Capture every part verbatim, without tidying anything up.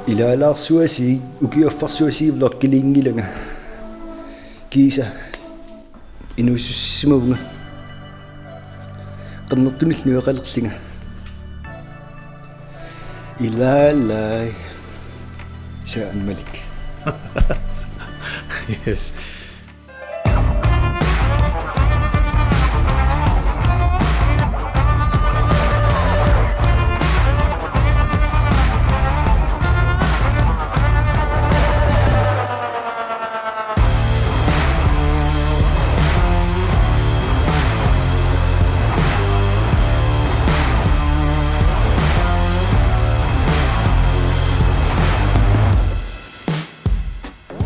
Ilaalaarsuasi, ukiorsuasi vloggiliunngilanga. Kiisa inuussusimavunga. Qernertumillu nueqalerlunga. Ilaalai. Saamalik. Yes.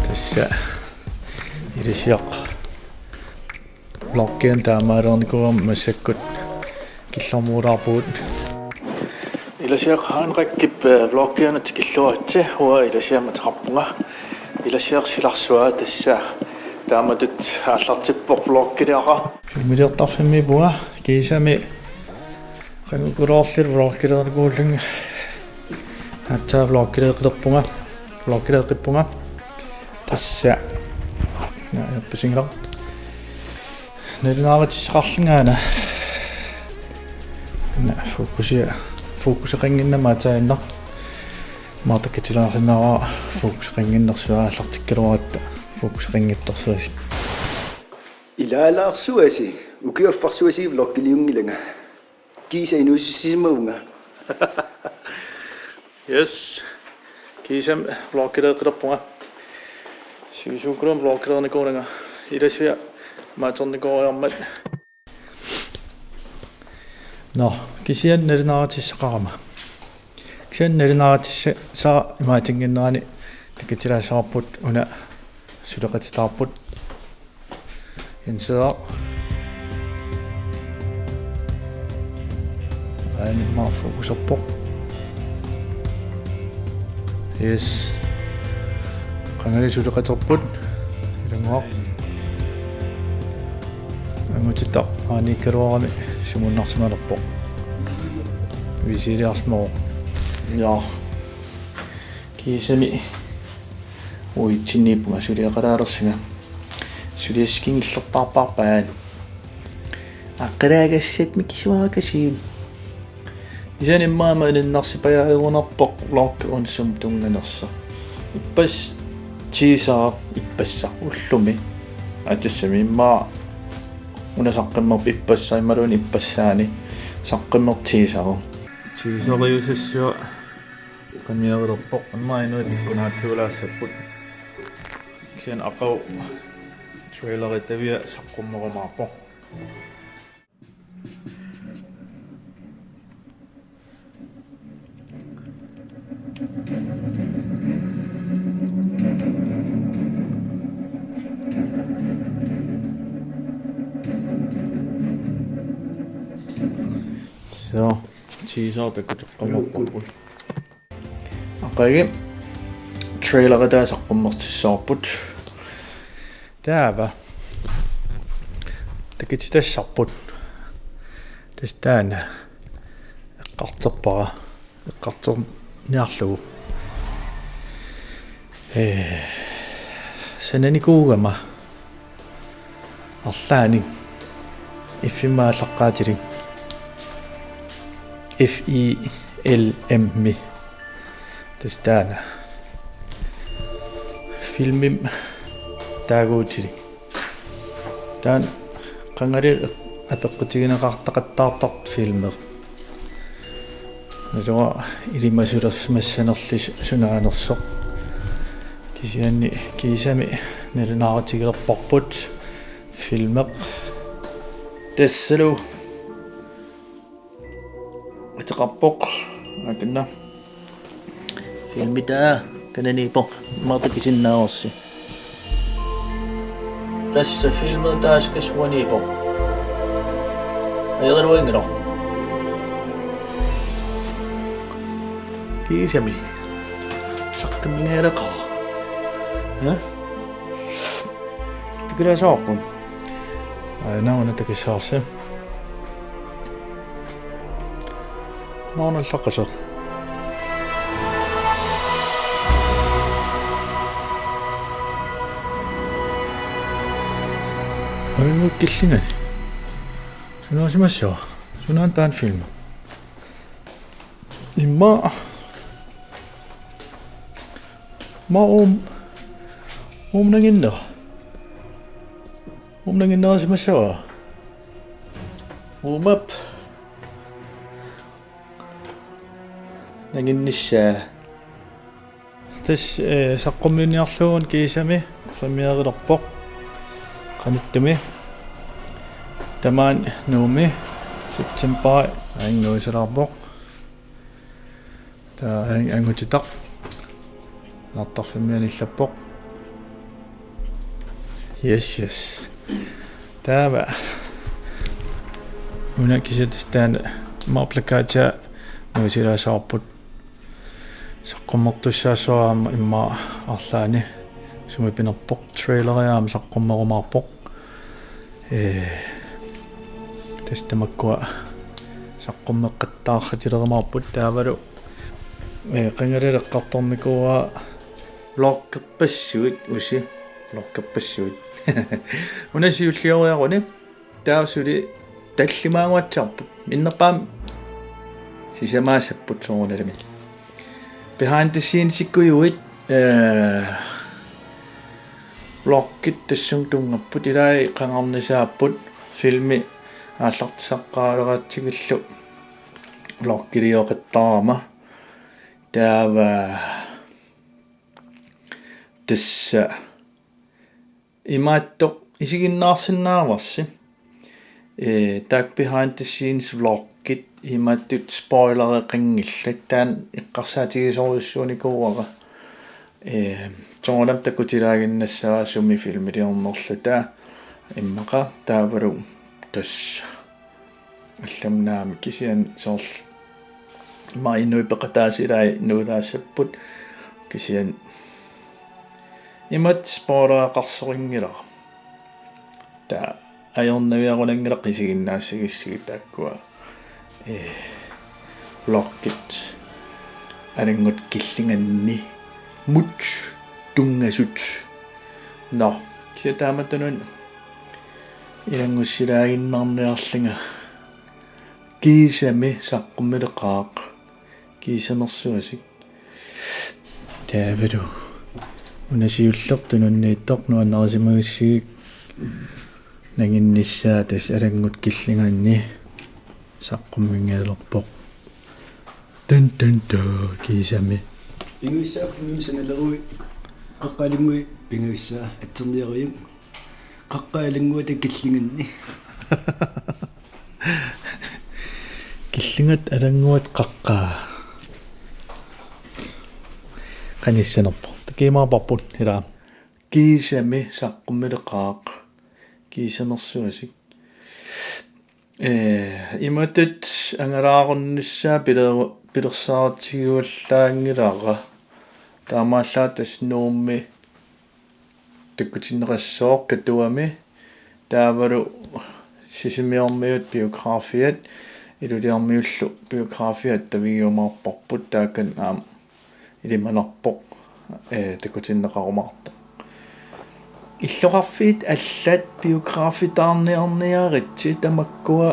Tassa ilasiaq vloggianut taamaalernikuugama massakkut killormulaarpugut. Ilasiaq Heinrichip, eh, vloggianut tikilluaritsi, uanga ilasiamut ateqarpunga. Ilasiaq silarsua tassa taamatut aallartippoq vloggiliara. Filmiliortarfimmiippunga kiisami qangukuloorlil vloggilernikuullunga. Aatsaat vloggileeqqilerpunga. Vloggileeqqippunga. Tassa. Naa, yappasinngilaq. Nalunaarutisseqarlungaana. Naa, fokusia-, fokuseqannginnama aatsaannaq. Maartakkatsilaarsinnaavara fokuseqannginnersuaq aallartikkaluaratta fokuseqanngitsorsuasi. Ilaalaarsuasi, ukiorsuasi vloggiliunngilanga. Kiisa inuussusimavunga. Yes. Kiisami vloggileeqqilerpunga. Sivisuukkulluunniit vloggileernikuunanga. Ilasiaq maaternikuugaluarmat. Nå, kisianni nalunaarutissaqarama. Kisianni nalunaarutissaq imaatinnginnerani takutilaassavarput una suleqatitaarput. Insider. Aani immaqa fokuserpoq. Yes. Qangali suleqaterput. Ilannguaq. Angutitaq aaniikkaluarami sumunnarsimalerpoq. Visiliarsimavoq. Ja. Kiisami uitsinniippunga suliaqalaalersunga. Suliassat kingullerpaarpaat. Aqqalaagassat mikisuarakasiit. Kisianni immaqa maninnarsipajaalerunarpoq vloggi unsum tunnganersoq. Ippassaq teaser, ippassaq ullumi. Atussami immaqa una saqqummerpoq ippassaq imaluunniit ippassaani saqqummerpoq teaser. Teaseriusassua Premiererpoq, aamma inuit ikkunaatsulaassapput. Kisianni aqagu traileri tavia saqqummerumaarpoq. So, teaser takuteqqammerparput. Aqagu traileri taava saqqummertissavarput. Taava. Takutitassarput. Tassa taanna. Eqqartorpara. Eqqartorniarlugu. Ee, sananikuugama. Arlaannik. F-imik aallaqqaatilik. F I L M-i. Tassa taanna. Filmimik taaguutilik. Taanna qangali apeqqutigineqartaqattaartartoq filmi. Naluara ilimasulersimassanerlusi sunaanersoq. Kisianni kiisami nalunaarutigilerparput filmi. Tassalu ateqarpoq. Akinna. Filmi taanna kananiippoq. Immaqa takusinnaavarsi. Tassa filmi taanna kasuaniippoq. Ajoraluanngilaq. Kiisami. Saqqummiileqaaq. Ha? Tikilaasoorput. Aana una takussavarsi. Mauna llaqqasoq. Aringut killingani. Sunaasimassava? Sunaana taanna filmi? Immaqa. Immaqa uum-, uumaginnera. Uumaginnera simassava? Uumap. Nanginnissaa. Tassa, eh, saqqummiunniarlugu una kiisami premierilerpoq. Qanittumi. Tamaani Nuummi september angusilaarpoq. Taava an-, angutitaq. Anartarfimmi anillappoq. Yes, yes. Taava. Una kisiat taanna maplakaatia nuusilaassavarput. Saqqummertussaassuara aamma immaqa arlaanni sumi pinerpoq, traileri aamma saqqummerumaarpoq. Ee, tassa tamakkua saqqummeqqattaarratilerumaarput taavalu, ee, qangali eqqartornikuuara vloggerpassuit usi, vloggerpassuit. Una siullioriaruni. Taava suli tallimaaguatsiarput. Minnerpaamik sisamaassapput soorunalimi. Behind the scenes-ikkujuit, eh, vloggit tassunga tunngapput, ilai qangarnisaapput filmi aallartissaqqaaleratsigillu vloggilioqattaarama. Taava tassa imaattoq isiginnaarsinnaavarsi. Ee, taakku behind the scenes vloggit imatut spoilereqanngillat, taanna eqqarsaatigisorujussuunikuuara. Ee, soorunami takutilaaginnassavaa sumi filmiliornerluta immaqa taavalu tassa. Allamik naamik kisianni soorlu. Immaqa inuit peqataasut ilai nuilaassapput kisianni. Imatut spoilereqarsorinngilara. Taava ajornaviarunanngilaq isiginnaassagissigit taakkua. Ee, vloggit. Alanngut killinganni. Mut tunngasut. Nå, kisianni taamatut una ilanngussilaaginnarniarlunga. Kiisami saqqummileqaaq. Kiisamersuasik. Taavalu. Una siulleq tununniittoq nuannarisimagussiuk nanginnissaa tassa alanngut killinganni saqqumminngajalerpoq. Tun tun tun kiisami. Pingajussaa filmimi sanalerui. Qaqqat alanngui pingajussaa atserniariuk. Qaqqat alannguata killinganni. Killingat alannguat qaqqaa. Qanissanerpoq. Takimaapparput ilaa. Kiisami saqqummileqaaq. Kiisamersuasik. Ee, imatut angalaarunissaa piler-, pilersaarutigivallaanngilara. Taamaallaat tassa Nuummi takkutinneqassooq Katuami. Taavalu Sisimiormiut biografiat, Ilulissarmiullu biografiat attavigiumaarparput, taakani aamma ilimanarpoq, ee, takutinneqarumaartoq. Illoqarfiit allat biografitaarniarniaritsi tamakkua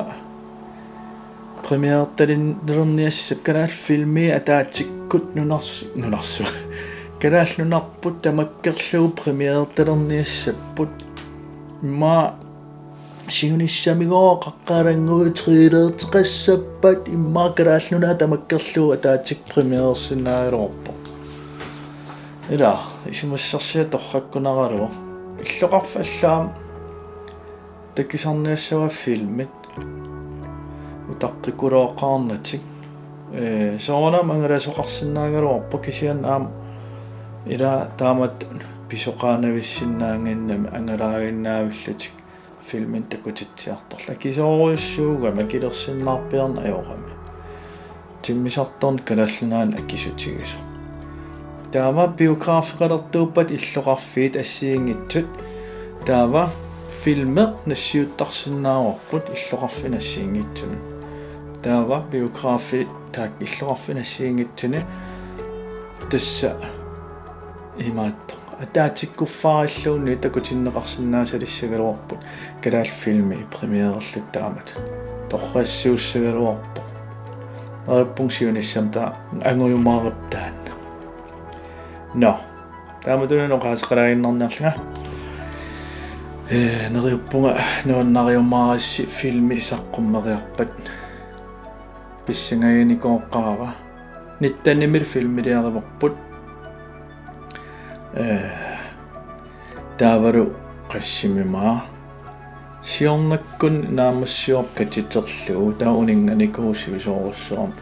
premiertalerniassapput, kalaallit filmit ataatsikkut nunars-, nunarsuaq. Kalaallit Nunarput tamakkerlugu premiertalerniassapput. Immaqa siunissamigoora Qaqqat alannguat trailerteqassappat immaqa Kalaallit Nunaat tamakkerlugu ataatsikkut premierersinnaagaluarpoq. Ilaa, isumassarsiaq torrakkunaraluaq. Illoqarfik allat aamma takusarniassavaat filmit. Utaqqikuloorneqarnatik. Ee, soorunami angalasoqarsinnaagaluarpoq kisianni aamma ilaa taamatut pisoqaanavissinnaannginnami angalaaginnaavillutik filmit takutitsiartorlugit. Akisoorujussuugami, akilersinnaarpiarneq ajorami. Timmisartorneq Kalaallit Nunaanni akisutigisoq. Taava biografeqalertuuppat illoqarfiit assigiinngitsut. Taava filmi nassiuttarsinnaavarput illoqarfinni assigiinngitsunut. Taava biografi taakku illoqarfinni assigiinngitsuni tassa imaattoq Ataatsikkuffaarluunniit takutinneqarsinnaassalissagaluarput, kalaallit filmit premiererlutik taamatut. Torrassiussagaluarpoq. Neriuppunga siunissami taava angujumaarput taanna. Nå, taamatullu oqaaseqalaaginnarniarlunga. Ee, neriuppunga nuannariumaarassi filmi saqqummeriarpat. Pissangajanikooqqaara. Nittenimili filmiliarivarput. Ee, taavalu qassimimmaa. Siornakkut naammassivoq katiterlugu, taava uninnganikuuvoq sivisoorujussuarmik.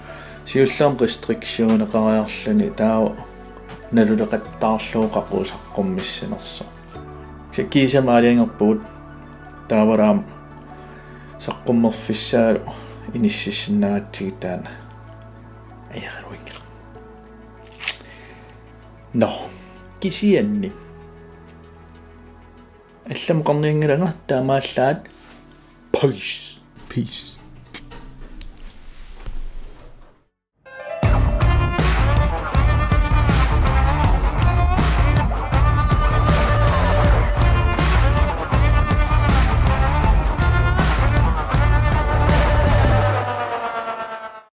Siullermik restriktioneqariarluni taava naluleqattaarlugu qaqugu saqqummissinersoq. Kisianni kiisami aalajangerpugut taavalu aamma saqqummerfissaalu inississinnaagatsigu taanna. Ajaluinngilaq. Nå, kisianni. Allamut oqarnianngilanga taamaallaat. Peace. Peace.